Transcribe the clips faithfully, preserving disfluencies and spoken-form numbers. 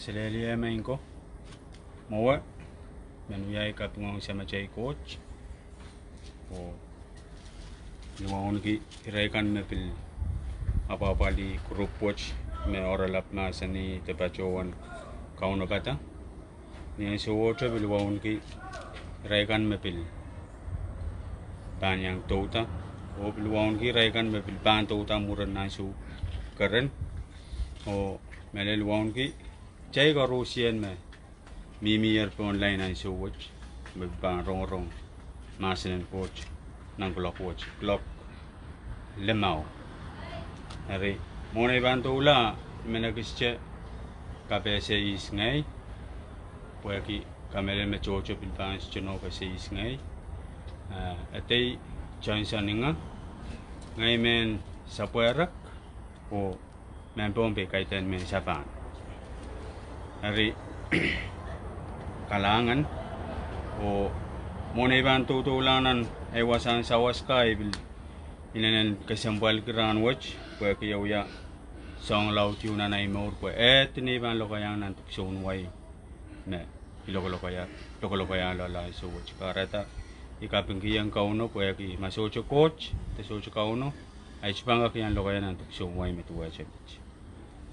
Selehlie maing ko mwowe, men wiahiong kaping ong Samatail Koht, oh luwaunki irail kan me pil apwahpwalih group wet me oaralap mahsanih de patohwan kaunopada. Ni ansou wet pil luwaunki irail kan me pil pahn iang douda, oh pil luwaunki irail kan me pil pahn douda mwurin ansou keren, oh me lel luwaunki kitail koarusie me mihmier pohn lain ansou wet, me pahn rongorong mahsen en Koht nan kuloak wet, kuloak limau. Eri, mwohn ei pahn doula, I men ekiste kapehse ihs ngehi, pwehki kamehlele me tohto pil pahn siteno kese ihs ngehi. Eh, edei Johnson Inga, ngehi mehn Sapwerek, oh mehn Pohnpei, kaidehn mehn Sapahn. Eri, kalahngan, oh mwohn ei pahn doudoulahng nan ei wasahn sawas ka, I pil inenen kesempwalki rahn wet, pwehki e wia soahng laud ieu nan ei mour, pwe eh, dene I pahn lokaiahng nan dipwisoun wai me I lokolokaiahng, lokolokaiahng loale ansou wet. Kahrehda I kapingkihong Kauno pwehki ma sohte Koht, de sohte Kauno, ahi sohte pahn kak iang lokaia nan dipwisoun wai me duwehte met.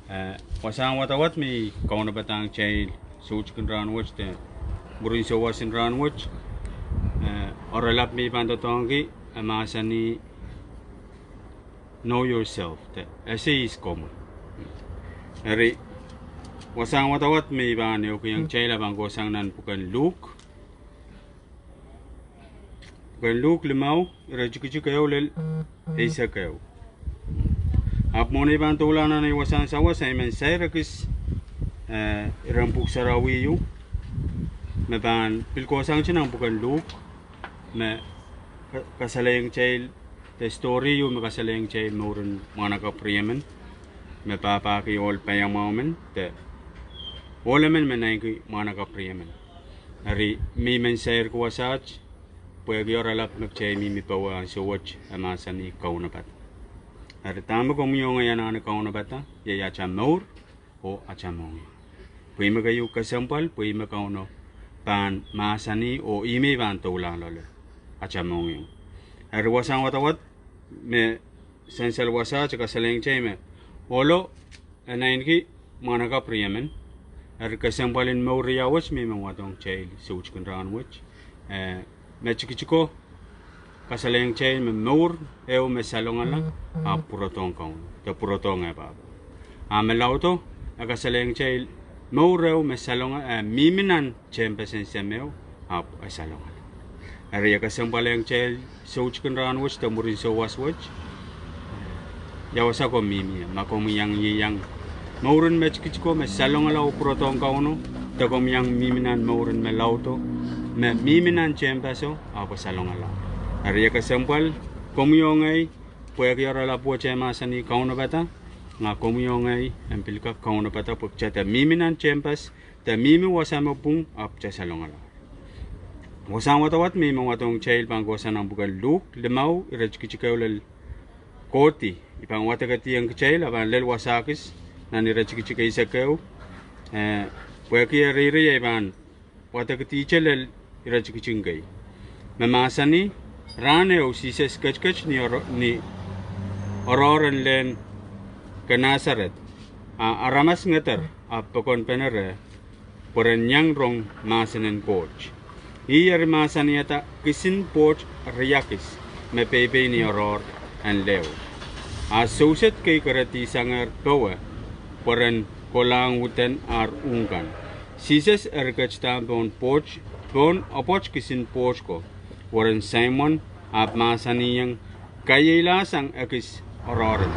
Eh, wasahn wadawad me I kaunopadahng kitail soutik en rahn wet de mwurin souwas en rahn wet, eh, oaralap me I pahn doadoahngki, e mahsanih, Know yourself, de ese ihs komwi. Eri, wasahn wadawad me I pahn ehukihong kitail a pahn kohsang nan pwuken Luk, pwuken Luk limau, iretikitik ehu lel eisek ehu. Ahpw mwohn ei pahn doula nan ei wasahn sawas, I men sair ekis, eh, iren Pwuhk Sarawi ieu me pahn pil kohsangete nan pwuken Luk, me ka-, kasalehiong kitail, de story ieu me kasalehiong kitail mouren mwahnakapw riemen me pahpahki ohl paiamwahu men, de ohl emen me naineki mwahnakapw riemen. Eri, me I men sairki wasaht, pwehki oaralap me kitail mihmi powe ansou wet, e mahsanih kaunopada. Eri, dahme komwi oh ngehi anahne kaunopada, iei atail mour oh atail mohngiong. Pwe ih me keieu kesempwal, pwe ih me Kauno pahn mahsanih oh ih me I pahn doulahng loale atail mohngiong. Eri, wasahn wadawad me sansal wasaht e kasalehiong kitail me ohlo e naineki mwahnakapw riemen. Eri, kesempwal en mour riau wet me I men wadohng kitail soutik en rahn wet, eh, me tikitiko kasalehiong kitail me mour ehu me salongala ahpw pwurodohng Kauno, de pwurodohng eh pahpa. A me laudo, e kasalehiong kitail mour ehu me salonga-, eh, mihmi nan tehnpasen Semeo, ahpw e salongala. Eri, e kesempwalehng kitail soutik en rahn wet de mwurin souwas wet, ia wasa komw mihmi ie, ma komw iang ieiang mouren me tikitiko me salongala oh pwurodohng Kauno, de komw iang mihmi nan mouren me laudo, me mihmi nan tehnpaso, ahpw e salongala. Eri, e kesempwal komwi oh ngehi, pwehki oaralap wet e mahsanih kaunopada, a komwi oh ngehi en pil kak kaunopada pwe kitail de mihmi nan tehnpas, de mihmi wasa me pwung, ahpw kitail salongala. Wasahn wadawad me I men wadohng kitail pahn kohsang nan pwuken Luk limau, iretikitik ehu lel kohdi. I pahn wadekediong kitail, a pahn lel wasa kis nan iretikitik eisek ehu, eh, pwehki e reirei, I pahn wadekidihte lel iretikitik kei. Me mahsanih, rahn ehu Sises ketiket ni oaro-, ni oaroahr en lehn Kenesaret, a aramas ngeder ahpw pokonpene reh, pwe ren iang rong mahsen en Koht. Ih eri mahsanihada kisin pwoht riakis me peipei ni oaroahr en leho. A souset kei keredihsangehr powe, pwe ren kohlahng widen ar uhk kan. Sises eri ketidahng pohn pwoht, pohn apwoat kisin pwoht ko, weren Saimon, ahpw mahsanihong, Kaieilahsang ekis oaroahr en.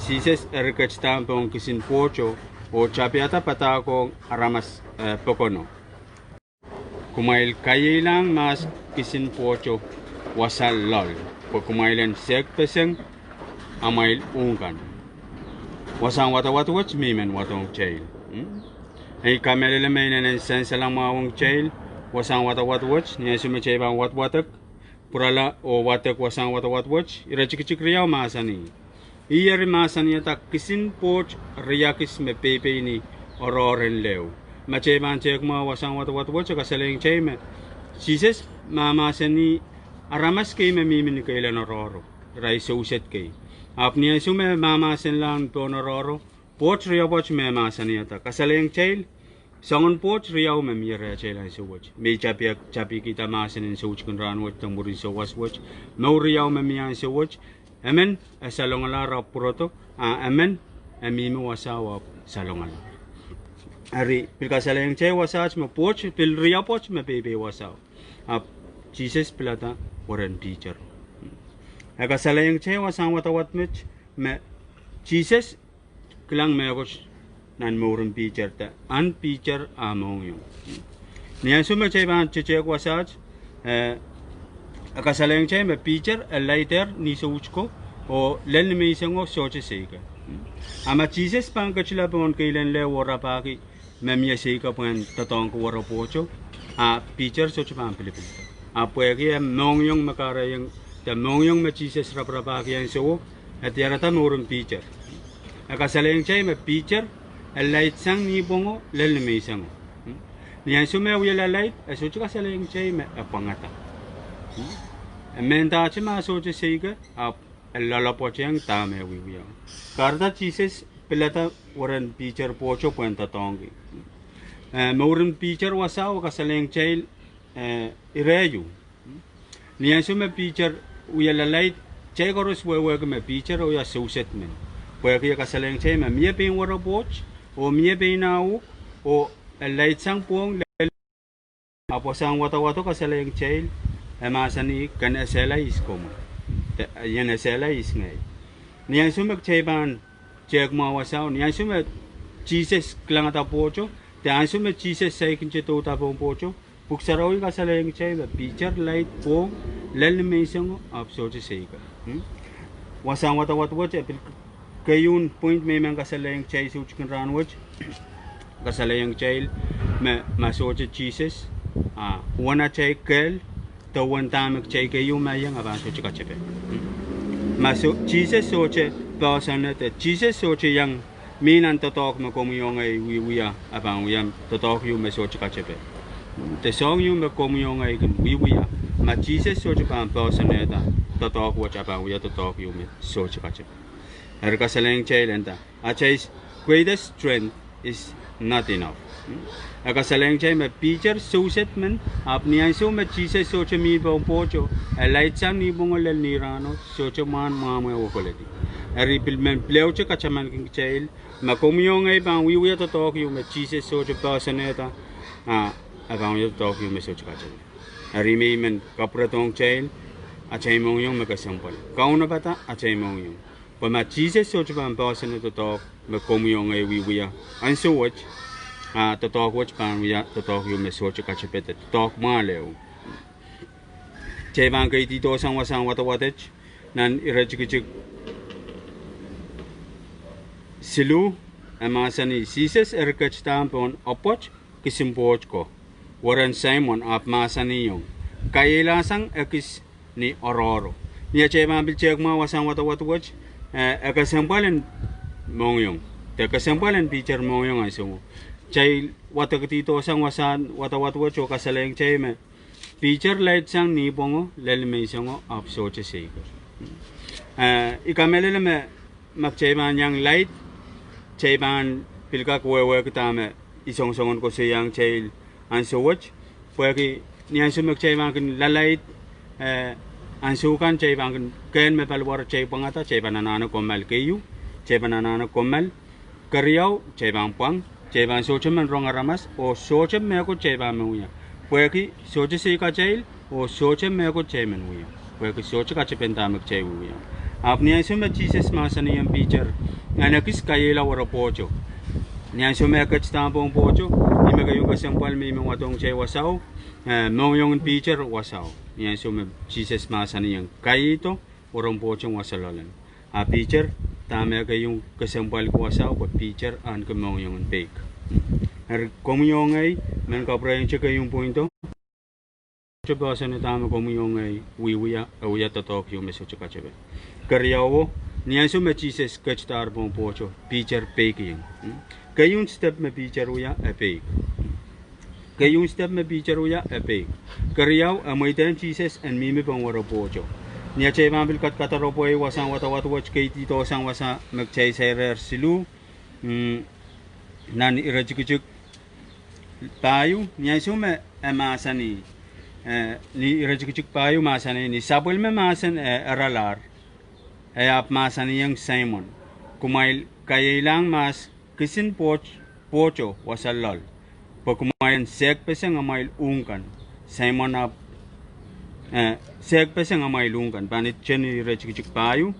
Sises eri ketidahng pohn kisin pwohto, oh tapihada padahkohng aramas, eh, pokono, Kumwail kaieilahng mahs kisin pwohto wasa loal, pwe kumwail en sehkpeseng amwail uhk kan. Wasahn wadawad wet me I men wadohng kitail. Ei kamehlele me inenen sansal mwahu ong kitail, wasahn wadawad wet, ni ansou me kitail pahn wadwadek, pwurala oh wadek wasahn wadawad wet, iretikitik riau mahsanih, Ih eri mahsanihada kisin pwoht riakis me peipei ni oaroahr en lehu. Ma kitail pahn tehk mwahu wasahn wadawad wet, e kasalehiong kitail me Sises mahmahsanih aramas kei me mihmi ni keilen oaroahro, irail souset kei. Ahpw ni ansou me mahmahsanlahng pohn oaroahro, pwoat riapwoat me mahsanihada. Kasalehiong kitail soangen pwoat riau me mie rehtail ansou wet. Me I tapihk, tapihkihda mahsen en soutikin rahn wet de mwurin souwas wet. Mour riau me mie ansou wet. Emen e salongalahr ahpw pwurodo, a emen e mihmi wasao ahpw salongalahr. Eri pil kasalehiong kitail wasaht me pwoat pil riapwoat me peipei wasao. Ahpw Sises pilada weren Piter. E kasalehiong kitail wasahn wadawad met me Sises kilang mehkot nan mouren Piter de ahn Piter ah mohngiong. Ni ansou me kitail pahn tehtehk wasaht, e kasalehiong kitail me Piter e laidehr ni soutko oh lel nimenseng o sohte seika. A ma Sises pahn ketila pohn keilen lehu oh rapahki me mie seika pwehn doadoahngki were pwohto, a Piter sohte pahn pilipilda. A pwehki e mohngiong me kahrehiong, de mohngiong me Sises raparapahki ansouo, e diarada mouren Piter. E kasalehiong kitail me Piter e laidsang nipwongo lel nimenseng o. Ni ansou me e wia lalaid, e sohte kasalehiong kitail me e pwangada. E mendahte ma sohte seika, ahpw e loalopwoatehng dahme e wiewia. Kahrehda Sises pilada weren Piter pwohto pwehn doadoahngki. E mouren Piter wasao e kasalehiong kitail, e, ire ieu. Ni ansou me Piter wia lalaid, kitail koaros wehwehki me Piter e wia souset men. Pwehki e kasalehiong kitail me mie pein were pwoht, oh mie pein ah uhk, oh e laidsang pwong lel Ahpw wasahn wadawado kasalehiong kitail, e mahsanih, ken esehla ihs komwi, de I en esehla ihs ngehi. Ni ansou me kitail pahn tehk mwahu wasao, ni ansou me Sises kilangada pwohto, de ansou me Sises saikinte douda pohn pwohto, Pwuhk Sarawi kasalehiong kitail me Piter laid pwong lel nimenseng o ahpw sohte seika. Wasahn wadawad wet e pil keieun point me I men kasalehiong kitail soutikin rahn wet. Kasalehiong kitail me ma sohte Sises, a uwen atail kehl, de uwen dahme kitail keieu maiong, a pahn sohte katepe. Ma Sises sohte poahsoane, de Sises sohte iang mi nan doadoahk me komwi oh ngehi wiewia, a pahn wia doadoahk ieu me sohte katepe. De soahng ieu me komwi oh ngehi kin wiewia, ma Sises sohte pahn poahsoanehda doadoahk wet, a pahn wia doadoahk ieu me sohte katepe. Eri kasalehiong kitail nda, atail greatest strength is not enough. E kasalehiong kitail me Piter souset men, ahpw ni ansou me Sises sohte mi pohn pwohto, e laidsang nipwongo lel nirahno, sohte mwahn mwahmw e koledi. Eri pil men pileute katamankin kitail, ma komwi oh ngehi pahn wiewia doadoahk ieu me Sises sohte poahsoanehda, a e pahn wia doadoahk ieu me sohte katepe. Eri me I men kapwuredohng kitail, atail mohngiong me kesempwal. Kaunopada atail mohngiong. Pwe ma Sises sohte pahn poahsoane doadoahk me komwi oh ngehi wiewia ansou wet, a doadoahk wet pahn wia doadoahk ieu me sohte katepe, doadoahk mwahl ehu. Kitail pahn keidihdo sang wasahn wadawad wet, nan iretikitik siluh, e mahsanih, Sises eri ketidahng pohn apwoat kisin pwoht ko, weren Saimon, ahpw mahsanihong, kaieilahsang ekis ni oaroahro. Ni atail pahn pil tehk mwahu wasahn wadawad wet, e kesempwal en mohngiong, de kesempwal en Piter mohngiong ansouo. Kitail wadekidihdo sang wasahn wadawad wet oh kasalehiong kitail me Piter laidsang nipwongo lel nimenseng o ahpw sohte seiko. I kamehlele me ma kitail pahn iang laid, kitail pahn pil kak wehwehki dahme I songosongen koasoiaiong kitail ansou wet, pwehki ni ansou me kitail pahn kin lalaid, ansou kan kitail pahn kin kehn me paliwar kitail pwangada, kitail pahn anahne kommoal keieu, kitail pahn anahne kommoal keriau, kitail pahn pwang, kitail pahn sohte men rong aramas, oh sohte mehkot kitail pahn men wia. Pwehki sohte seikatail, oh sohte mehkot kitail men wia. Pwehki sohte katepen dahme kitail wiewia. Ahpw ni ansou me Sises mahsanihong Piter, en ekis kaieila were pwohto. Ni ansou me e ketidahng pohn pwohto, ih me keieu kesempwal me I men wadohng kitail wasao, mohngiong en Piter wasao. Ni ansou me Sises mahsanihong kaieito weren pwohto wasa loalen. A Piter, dahme keieu kesempwalki wasao, pwe Piter ahneki mohngiong en peik. Eri komwi oh ngehi, men kapwurehngete keieu pwinto. Sohte poahsoane dahme komwi oh ngehi wiewia, e wia doadoahk ieu me sohte katepe. Keriauo, ni ansou me Sises ketidahr pohn pwohto, Piter peikiong. Keieun step me Piter wia e peik. Keieun step me Piter wia e peik. Keriau, e mweidehng Sises en mihmi pohn weropwohto. Ni atail pahn pil kadkadar pwe wasahn wadawad wet keidi dohsang wasa me kitail sairehr siluh, mm, nan iretikitik pahieu, ni ansou me e mahsanih, eh, ni iretikitik pahieu mahsanih, ni sapwellime mahsen, eh, eralahr, e ahpw mahsanihong Saimon, kumwail kaieilahng mahs kisin pwoht-, pwohto wasa loal, pwe kumwail en sehkpeseng amwail uhk kan. Saimon ahpw, eh, sehkpeseng amwail uhk kan, pahn iten iretikitik pahieu.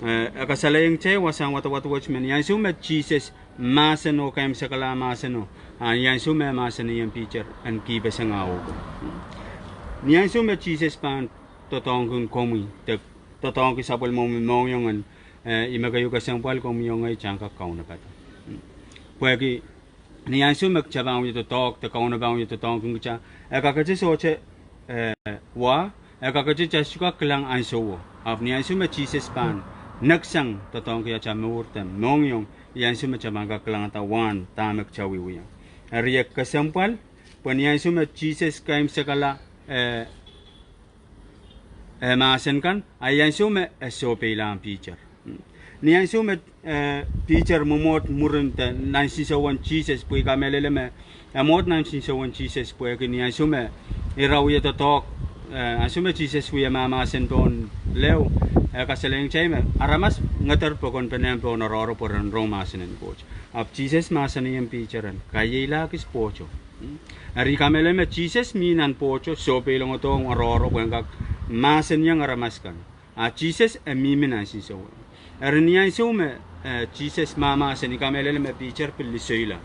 Eh, e kasalehiong kitail wasahn wadawad wet me ni ansou me Sises mahsen oh kaimwisekala mahseno, a ni ansou me e mahsanihong Piter en kihpeseng ah uhk. Ni ansou me Sises pahn doadoahngkin komwi, de doadoahngki sapwellimomwi mohngiong en, eh, ih me keieu kesempwal komwi oh ngehi kitail en kak kaunopada. Pwehki ni ansou me kitail pahn wie doadoahk, de Kauno pahn wie doadoahngkin kitail, e kakete sohte, eh, wa, e kakete kitail sohte kak kilang ansowo. Ahpw ni ansou me Sises pahn neksang doadoahngki atail mour de mohngiong, ni ansou me kitail pahn kak kilangada wahn dahme kitail wiewia. Eri e kesempwal, pwe ni ansou me Sises kaimwisekala, eh, eh, mahsen kan, a ni ansou me e sohpeilahng Piter. Ni ansou me, eh, Piter mwomwohd mwurin de nan sinsewen Sises, pwe I kamehlele me e mwohd nan sinsewen Sises, pwehki ni ansou me ira wie doadoahk, eh, ansou me Sises wie mahmahsen pohn leho, e kasalehiong kitail me aramas ngeder pokon pene pohn oaroahro pwe ren rong mahsen en Koht. Ahpw Sises mahsanihong Piter en kaieila kis pwohto. Eri I kamehlele me Sises mi nan pwohto, sohpeilongodohng oaroahro pwehn kak mahsanihong aramas kan. A Sises e mihmi nan sinsewo. Eri ni ansou me, eh, Sises mahmahsen, I kamehlele me Piter pil lisoila.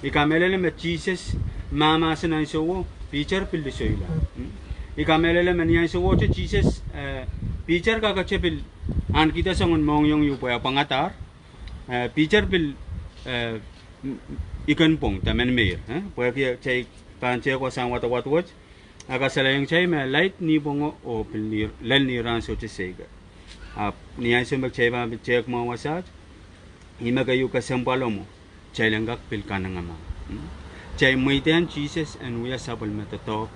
I kamehlele me Sises mahmahsen ansowo, Piter pil lisoila. I kamehlele me ni ansowohte Sises, eh, Piter kakete pil ahnikihda soangen mohngiong ieu pwe e pwangadahr, eh, Piter pil, eh, m-, m-, ikenpwong de menimeir, eh, pwehki kitail pahn tehk wasahn wadawad wet, e kasalehiong kitail me laid nipwongo oh pil ni-, lel ni rahn sohte seike. Ahpw ni ansou me kitail pahn pil tehk mwahu wasaht, ih me keieu kesempwalo mwo, kitail en kak pil kanengamah. Kitail mweidehng Sises en wia sapwellime doadoahk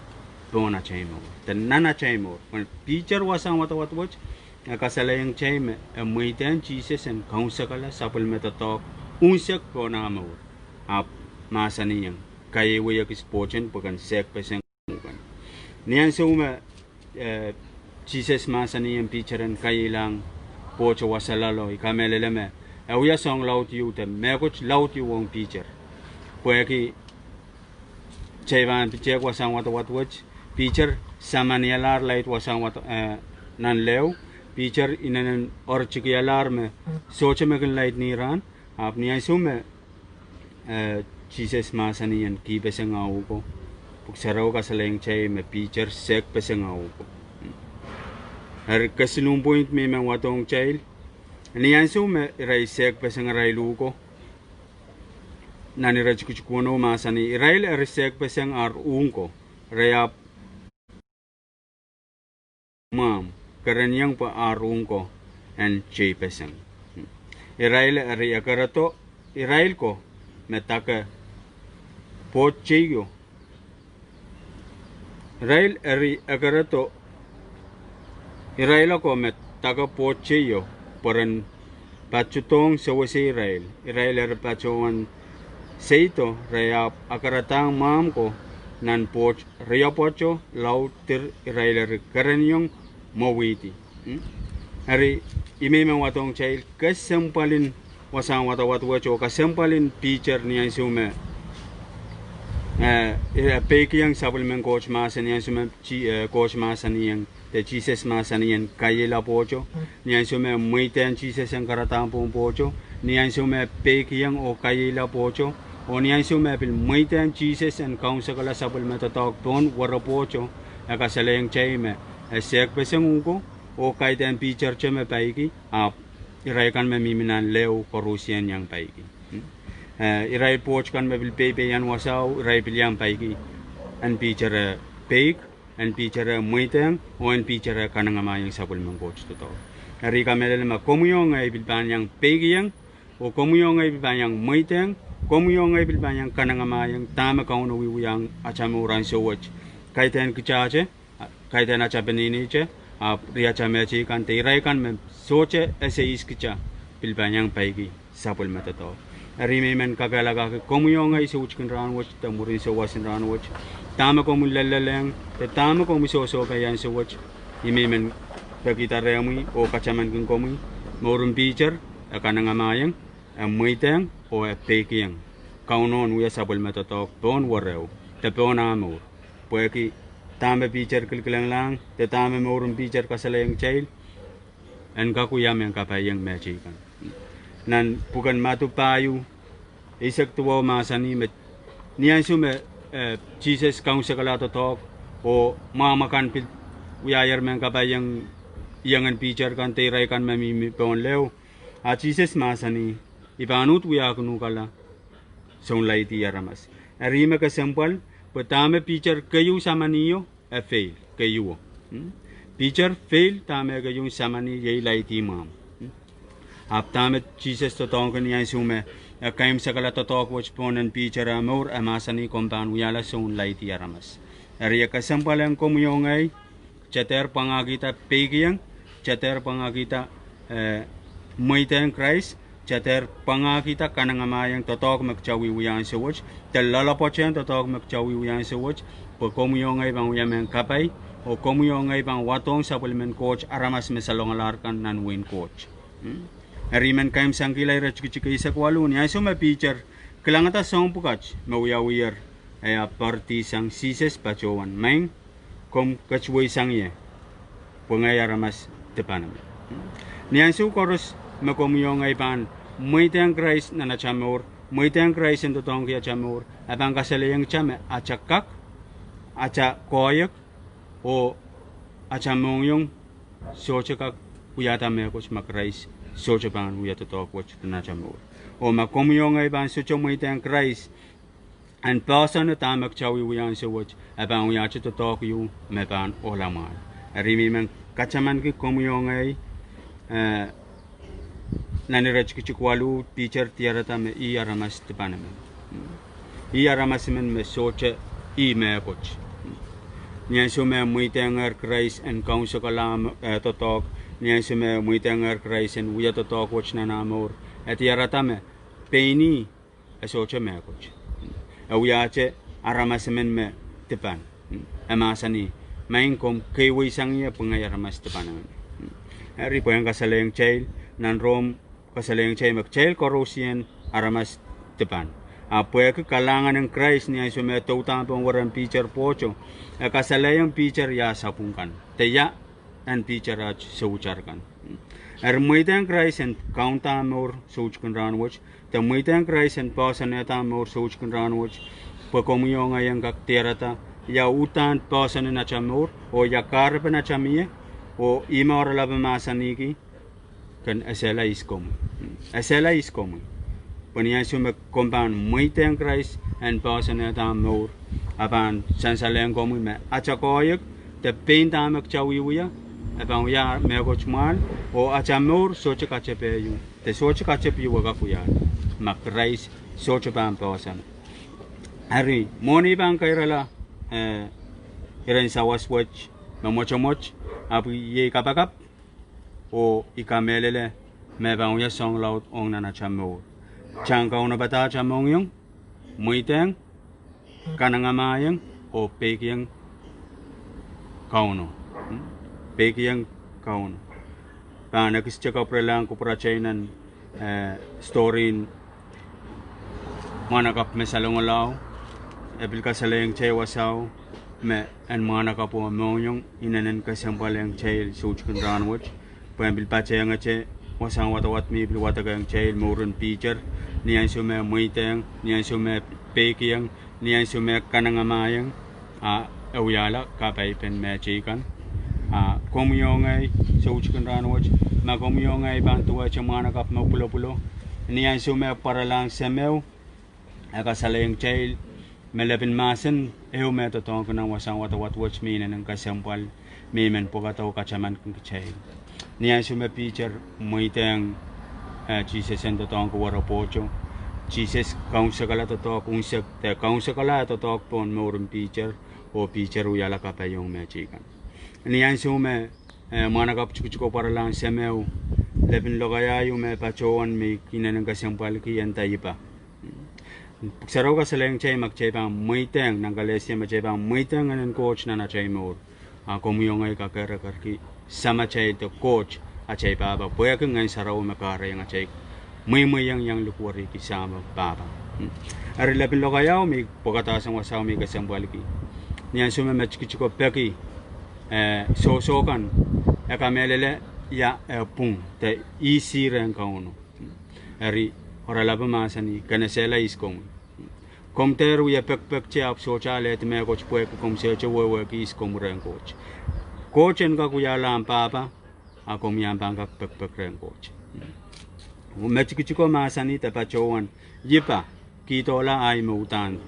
pohn atail mour de nan atail mour. Pwehn Piter wasahn wadawad wet, e kasalehiong kitail me e mweidehng Sises en kaunsekala sapwellime doadoahk unsek pohn ah mour. Ahpw mahsanihong, kaieiwei kis pwohten pwe ken sehkpeseng uhk kan. Ni ansou me, eh, Sises mahsanihong Piter en kaieilahng pwohto wasa loalo, I kamehlele me e wia soahng laud ieu de mehkot laud ieu ong Piter. Pwehki kitail pahn pil tehk wasahn wadawad wet, Piter samanialahr laid wasahn wad-, eh, nan leho, Piter inenen ortikialahr me sohte me kin laid ni rahn, ahpw ni ansou me, eh, Sises mahsanih en kihpeseng ah uhk ko, Pwuhk Sarawi kasalehiong kitail me Piter sehkpeseng ah uhk ko. Eri kesiluhn point me I men wadohng kitail, ni ansou me irail sehkpeseng arail uhk ko, nan iretikitik weneu mahsanih, irail eri sehkpeseng ar uhk ko, re ahpw mwahmw, kereniong pwe ar uhk ko en teipeseng. Irail eri ekerodo irail ko me dake pwoht teio. Irail eri ekerodo irail ko me dake pwoht teio, pwe ren patohdohng sewese irail. Irail eri patohwan seido, re ahpw akaradahng mwahmw ko nan pwoht riapwoato laud dir irail eri kereniong mwowihdi. Eri, I men wadohng kitail kesempwalin wasahn wadawad wet oh kesempwalin Piter ni ansou me, eh, e peikiong sapwellimen Koht mahsen, ni ansou me Koht mahsanihong, de Sises mahsanihong en kaieila pwohto, ni ansou me mweidehng Sises en karadahng pohn pwohto, ni ansou me peikiong oh kaieila pwohto, oh ni ansou me pil mweidehng Sises en kaunsekala sapwellime doadoahk pohn weropwohto, e kasalehiong kitail me e sehkpeseng uhk ko, oh kaidehn Piter te me paiki, ahpw irail kan me mihmi nan leho koarusie iang paiki. Eh, irail pwoht kan me pil peipeian wasao, irail pil iang paiki en Piter e peik, en Piter e mweidehng, oh en Piter e kanengamah iang sapwellimen Koht doadoahk. Eri I kamehlele me komwi oh ngehi pil pahn iang peikiong, oh komwi oh ngehi pil pahn iang mweidehng komwi oh ngehi pil pahn iang kanengamahiong dahme Kauno wiewiahng atail mour ansou wet. Kaidehn kitahte, kaidehn atail peneinei te, ahpw riatail mehteikan de irail kan me sohte ese ihs kitail pil pahn iang peiki sapwellime doadoahk. Eri I men kakehlakahki komwi oh ngehi soutik en rahn wet de mwurin souwas en rahn wet, dahme komwi lellelohng de dahme komwi sohsohpai ansou wet, I men pekihda rehmwi oh katamankin komwi, mouren Piter e kanengamahiong, e mweidehng oh e peikiong Kauno en wia sapwellime doadoahk pohn wereo de pohn ah mour. Pwehki dahme Piter kilkilenglahng de dahme mouren Piter kasalehiong kitail, en kak wia mehn kapaiong mehteikan. Nan pwuken Madiu pahieu eisek duwau mahsanih me ni ansou me Sises kaunsekala doadoahk oh mwahmw akan pil wiahier mehn kapaiong, iengen Piter kan de irail kan me mihmi pohn leho, a Sises mahsanih, I pahn uhd wiahkin uhkala soun laidi aramas. Eri me kesempwal, pwe dahme Piter keieu samaniho, e fail, keieuo. Piter fail dahme keieu samani iei laidi mwahmw. Ahpw dahme Sises doadoahngki ni ansou me e kaimwisekala doadoahk wet pohn en Piter ah mour, e mahsanih komw pahn wiahla soun laidi aramas. Eri e kesempwal ong komwi oh ngehi, kitail dehr pwangahkihda peikiong, kitail dehr pwangahkihda mweidehng Krais, kitail dehr pwangahkihda kanengamahiong doadoahk me kitail wiewia ansou wet, de loalopwoatehng doadoahk me kitail wiewia ansou wet, pwe komwi oh ngehi pahn wia mehn kapai, oh komwi oh ngehi pahn wadohng sapwellimen Koht aramas me salongalahr kan nan wehin Koht. Eri I men kaimwisekala iretikitik eisek waluh, ni ansou me Piter kilangada soahng pwukat me wiawiher, e ahpw poaridi sang Sises patohwan, Maing, komw ketuweisang ie, pwe ngehi aramas dipan emen. Ni ansou koaros me komwi oh ngehi pahn mweidehng Krais nan atail mour, mweidehng Krais en doadoahngki atail mour, e pahn kasalehiong kitail me atail kak, atail koahiek, oh atail mohngiong sohte kak wiahda mehkot ma Krais sohte pahn wia doadoahk wet nan atail mour. Oh ma komwi oh ngehi pahn sohte mweidehng Krais en poahsoane dahme kitail wiewia ansou wet, e pahn wiahte doadoahk ieu me pahn ohla mwahl. Eri I men katamanki komwi oh ngehi, nan iretikitik waluh Piter diarada me ih aramas dipan emen. Ih aramas emen me sohte ih mehkot. Ni ansou me e mweidehngehr Krais en kaunsekala doadoahk, ni ansou me e mweidehngehr Krais en wia doadoahk wet nan ah mour, e diarada me pein ih e sohte mehkot. E wiahte aramas emen me dipan. E mahsanih, Maing, komw keiweisang ie pwe ngehi aramas dipan emen. Eri pwehn kasalehiong kitail, nan Rom kasalehiong kitail me kitail koaros aramas dipan. Ahpw pwehki kalahngan en Krais ni ansou me e douda pohn weren Piter pwohto, e kasalehiong Piter ia sapwung kan, de ia en Piter aht souitar kan. Eri mweidehng Krais en kaunda mour soutik en rahn wet, de mweidehng Krais en poahsoanehda mour soutik en rahn wet, pwe komwi oh ngehi en kak diarada ia uhdahn poahsoan en atail mour, oh ia kahrepen atail mie, oh ih me oaralap mahsanihki, ken esehla ihs komwi. Esehla ihs komwi. Pwe ni ansou me komw pahn mweidehng Krais en poahsoanehda mour, e pahn sansalehng komwi me atail koahiek, de pein dahme kitail wiewia, e pahn wia mehkot mwahl, oh atail mour sohte katepe ieu, de sohte katepe ieu e kak wiahda, ma Krais sohte pahn poahsoane. Eri mwohn I pahn kairala iren sawas wet me mwotomwot, ahpw I iei kapakap, oh I kamehlele me pahn wia soahng laud ong nan atail mour. Kitail en kaunopada atail mohngiong, mweidehng, kanengamahiong, oh peikiong Kauno. Peikiong Kauno. Pahn ekiste kapwurelahng kupwuratail nan story en mwahnakapw me salongalao, e pil kasalehiong kitail wasao me en mwahnakapwo mohngiong inenen kesempwal ong kitail soutik en rahn wet, pwe e pil patehngete wasahn wadawad me I pil wadekehng kitail, mouren Piter, ni ansou me e mweidehng, ni ansou me e peikiong, ni ansou me e kanengamahiong, a e wiahla kapaipen mehteikan. A komwi oh ngehi soutik en rahn wet, ma komwi oh ngehi pahn duwehte mwahnakapw me pwulopwulo, ni ansou me e pwaralahng semeo, e kasalehiong kitail me lepin mahsen ehu me e doadoahngki nan wasahn wadawad wet me inenen kesempwal, me I men pwekada oh katamankin kitail. Ni ansou me Piter mweidehng Sises en doadoahngki were pwohto, Sises kaunsekala doadoahk unsek, de kaunsekala doadoahk pohn mouren Piter, oh Piter wiahla kapaiong mehteikan. Ni ansou me, eh, mwahnakapw tikitiko pwaralahng semeo, lepin lokaia ieu me patohwan me I inenen kesempwalki e nda IPA. Pwuhk Sarawi kasalehiong kitail ma kitail pahn mweidehng, nan Kalesia ma kitail pahn mweidehng Ngehnen Koht nan atail mour, a komwi oh ngehi kakerekerki Samatail de Koht, atail Pahpa, pwehki Ngehn Sarawi me kahrehiong atail mweimweiong iang likwerihki Sahmo Pahpa. Eri lepin lokaiao me I pwekadahsang wasao me I kesempwalki. Ni ansou me me tikitiko peki, eh, sohso kan, e kamehlele ia e pwung de ihs rehn Kauno. Eri, oaralap mahsanih, ken esehla ihs komwi. Komw dehr wie pekipekte ahpw sohte alehdi mehkot pwehki komw sohte wehwehki ihs komwi rehn Koht. Koht en kak wiahla ahmw pahpa, a komwi ahpw pahn kak pekipek rehn Koht. Me tikitiko mahsanih de patohwan, IPA, kihdohla ahi me uhdahn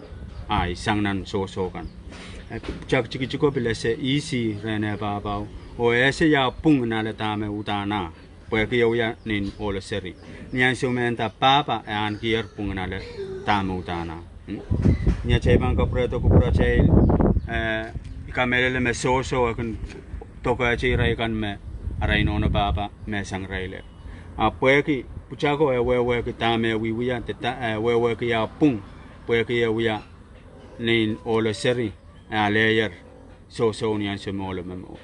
ahi sang nan sohso kan. Eh, pwutak tikitiko pil ese ihs rehn eh pahpao, oh ese ia pwung en ale dahme uhdahn ah, pwehki e wia nein ohlo seri. Ni ansou me e nda pahpa, e ahnekier pwung en ale dahme uhdahn ah. Ni atail pahn kapwurehdo kupwuratail, eh, I kamehlele me sohso e kin dokehte irail kan me arail nohno pahpa mehsang irail. A pwehki pwutako e wehwehki dahme e wiewia, de da-, eh, wehwehki ia pwung, pwehki e wia nein ohlo seri, e aleier sohso ni ansou me ohlo momour.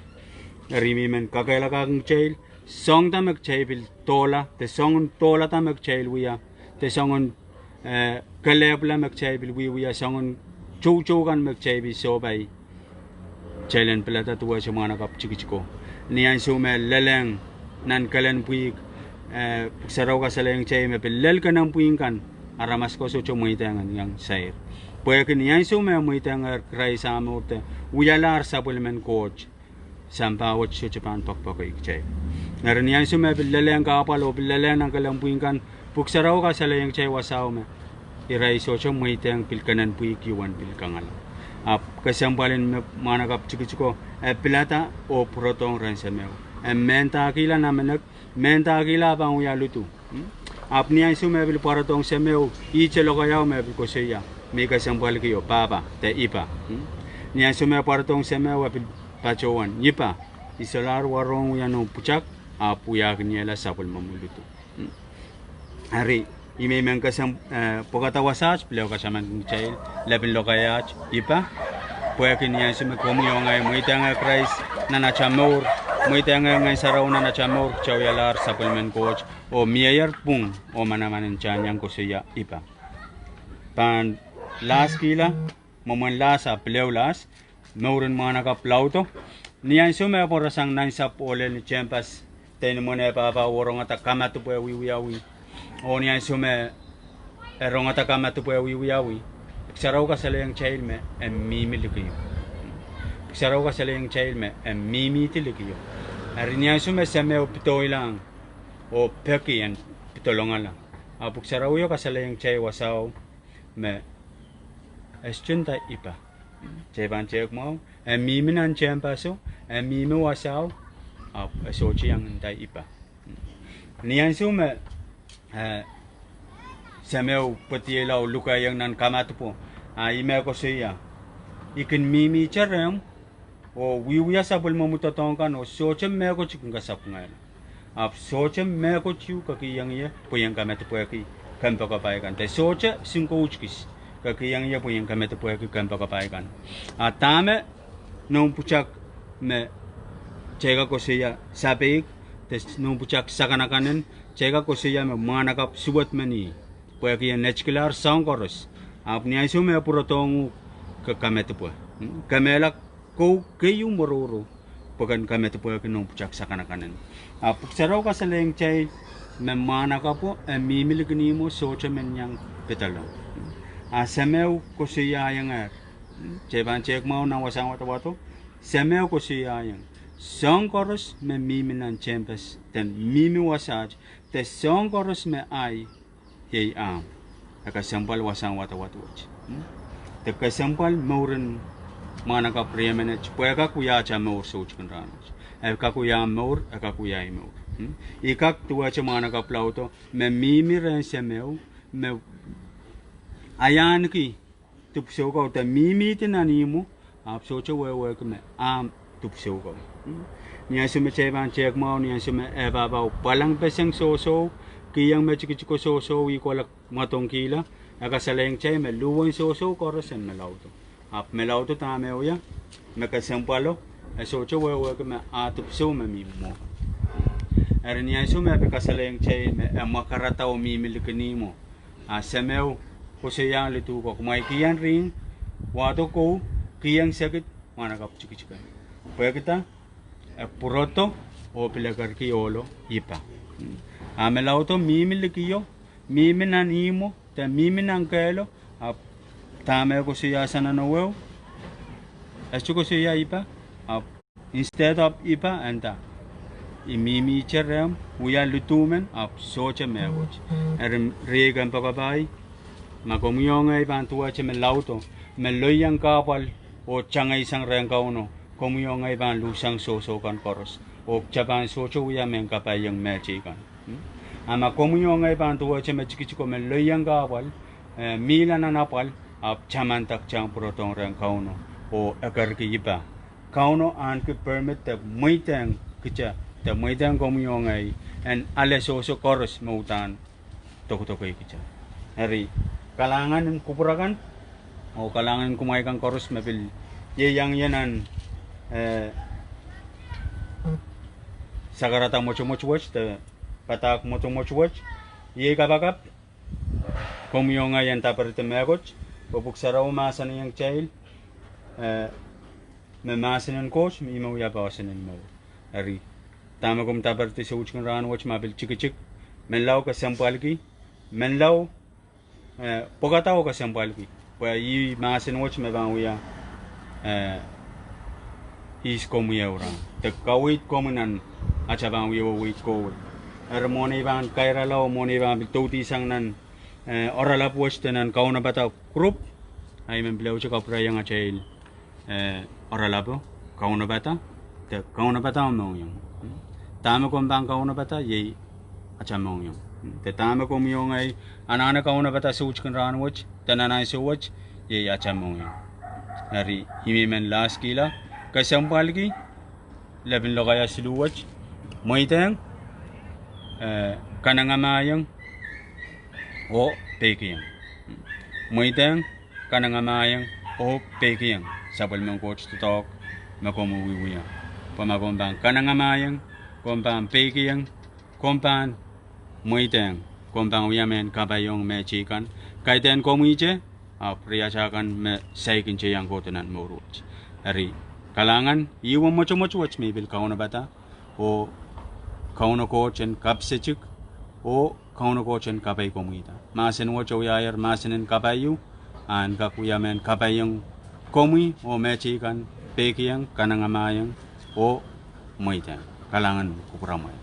Eri I men kakehlakahkin kitail, soahng da me kitail pil dohla, de soangen dohlada me kitail wia, de soangen, eh, kelehpwla me kitail pil wiewia, soangen toutou kan me kitail pil sohpai, kitail en pilada duwehte mwahnakapw tikitiko. Ni ansou me lelehng nan kelen pwihk, eh, Pwuhk Sarawi kasalehiong kitail me pil lel kenen pwihk kan, aramas ko sohte mweidehng en iang sair. Pwehki ni ansou me mweidehngehr Krais ah mour de wialahr sapwellimen Koht, sampah wet sohte pahn poakepoake kitail. Eri ni ansou me pil lelehng kahpwal oh pil lelehng nan kelen pwihk kan, Pwuhk Sarawi kasalehiong kitail wasao me irail sohte mweidehng pil kenen pwihk wen pil kangala. Ahpw kesempwalin me mwahnakapw tikitiko, e pilada oh pwurodohng rehn semeo. E mendahkihla namenek, mendahkihla pahn wia ludu. Ahpw ni ansou me pil pwarodohng semeo, ihte lokaiao me pil koasoia, me I kesempwalkio, pahpa, de IPA. Ni ansou me pwarodohng semeo e pil patohwan, IPA, I solahr warohng wia noumw pwutak, ahpw wiahkiniehla sapwellimomwi ludu. Eri, I men kesem-, eh, pwekada wasaht, pil ehu katamankin kitail, lepin lokaiaht, IPA, pwehki ni ansou me komwi oh ngehi mweidehngehr Krais nan atail mour, mweidehngehr Ngehn Sarawi nan atail mour, kitail wialahr sapwellimen Koht, oh mieier pwung, oh manaman en kitail iang koasoia IPA. Pahn lahskihla, mwomwen lahs ahpw pil ehu lahs, mouren mwahnakapw laudo. Ni ansou me e pwarasang nansapw oh lel ni tehnpas, de ni mwomwen eh pahpa oh rongada kamadipw e wiewiawi. Oh ni ansou me e rongada kamadipw e wiewiawi, Pwuhk Sarawi kasalehiong kitail me e mihmi likiu. Pwuhk Sarawi kasalehiong kitail me e mihmihdi likiu. Eri ni ansou me semeo pidoilahng, oh peki en pidolongala, a Pwuhk Sarawio kasalehiong kitail wasao me e sohte nda IPA. Kitail pahn tehk mwahu, e mihmi nan tehnpaso, e mihmi wasao, ahpw e sohte iang nda IPA. Ni ansou me, eh, semeo pwediehla oh lukehiong nan kamadipwo, a ih me koasoia, I kin mihmihte rehmw, oh wiewia sapwellimomwi doadoahk kan, oh sohte mehkot I kin kasapwungehla. Ahpw sohte mehkot I kak iang ie pwe I en kamadipwehki kompoakepahi kan. De sohte sinkoutkis kak iang ie pwe I en kamadipwehki kompoakepahi kan. A dahme noumw pwutak me kitail kak koasoia sapeik, de noumw pwutak sakanakanen, kitail kak koasoia me mwahnakapw suwed men ih. Pwehki e netikilahr soahng koaros. Ahpw ni ansou me e pwurodohng uhk, ke kamadipwe. Ke mehla kou keieu mworourouo, pwe ken kamadipwehki noumw pwutak sakanakanen. A Pwuhk Sarawio kasalehiong kitail me mwahnakapwo e mihmi likin ihmwo, sohte men iang pedolong. A semeo koasoiaiengehr, kitail pahn tehk mwahu nan wasahn wadawado, semeo koasoiaieng, soahng koaros me mihmi nan tehnpas, de mihmi wasaht, de soahng koaros me ahi, iei ahmw. E kesempwal wasahn wadawad wet. De kesempwal mouren mwahnakapw riemenet, pwe e kak wia atail mour soutik en rahnwet. E kak wia ahmw mour, e kak wia ahi mour. I kak duwehte mwahnakapw laudo me mihmi rehn semeo, me ahneki dipwisou ko de mihmihdi nan ihmwo, ahpw sohte wehwehki me ahmw dipwisou ko. Ni ansou me kitail pahn tehk mwahu, ni ansou me e pahpao pwalangpeseng sohso, kiheng me tikitiko sohso, ih kohla mwadongkihla, e kasalehiong kitail me luhwen sohso koaros en me laudo. Ahpw me laudo dahme wia, me kesempwalo, e sohte wehwehki me ah dipwisou me mi mwo. Eri ni ansou me e pil kasalehiong kitail me e mwakaradao mihmi likin ihmwo, a semeo koasoiahng lidu ko, kumwail kiheng rihng, wahdo kou, kiheng sekid, mwahnakapw tikitiko. Pwehki dah? E pwurodo oh pil ekerki ohlo ipa. A me laudo mihmi likio, mihmi nan ihmwo, de mihmi nan kehlo, ahpw dahme koasoia sang nan eweo, e sohte koasoia ipa, ahpw instead of ipa, e nda, I mihmihte rehmw, wia lidumen, ahpw sohte mehkot. Eri riei kompoakepahi, ma komwi oh ngehi pahn duwehte me laudo, me loieng kahpwal oh tangeisang rehn Kauno, komwi oh ngehi pahn luhsang sohso kan koaros, oh kitail pahn sohte wia mehn kapaiong mehteikan. A ma komwi oh ngehi pahn duwehte me tikitiko me loieng kahpwal, eh, mihla nan apwal, ahpw tamanda kitail en pwurodohng rehn Kauno oh ekerki ipa. Kauno ahneki permit de mweidehng kitail, de mweidehng komwi oh ngehi, en ale sohso koaros me uhdahn dokedoke kitail. Eri, kalahngan en kupwur akan, oh kalahngan en kumwail kan koaros me pil ieiang ie nan, eh, sakarada mwotomwot wet de padahk mwotomwot wet. Iei kapakap, komwi oh ngehi en daperidi mehkot, pwe Pwuhk Sarawi mahsanihong kitail, eh, me mahsen en Koht ih me wia poahsoan en mour. Eri, dahme komw daperidi soutikin rahnwet ma pil tikitik, menlau kesempwalki, menlau, eh, pwukada oh kesempwalki, pwe ih mahsen wet me pahn wia, eh, ihs komwi ehu rahn, de kaweid komwi nan atail pahn wia weweid kohwei. Eri mwohn ei pahn kairala oh mwohn ei pahn pil doudisang nan, eh, oaralap wet de nan kaunopada group, ahi men pil ehu te kapwurehiong atail, eh, oaralapo, kaunopada, de kaunopada oh mohngiong. Dahme komw pahn kaunopada, iei atail mohngiong. De dahme komwi oh ngehi anahne kaunopada soutikin rahnwet, de nan ansou wet, iei atail mohngiong. Eri, ih me I men laskihla, kesempwalki, lepin lokaia siluh wet, mweidehng, eh, kanengamahiong, oh peikiong. Mweidehng, kanengamahiong, oh peikiong. Sapwellimen Koht doadoahk me komw wiewia. Pwe ma komw pahn kanengamahiong, komw pahn peikiong, komw pahn mweidehng, komw pahn wia mehn kapaiong mehteikan, kaidehn komwihte, ahpw riatail kan me saikinte iang kohdo nan mour wet. Eri, kalahngan, ih mwotomwot wet me I pil kaunopada, oh Kauno Koht en kapsetik, oh Kauno Koht en kapaikomwida. Mahsen wet wiahier mahsen en kapaiu, a en kak wia mehn kapaiong komwi oh mehteikan, peikiong, kanengamahiong, oh mweidehng. Kalahngan kupwuramwail.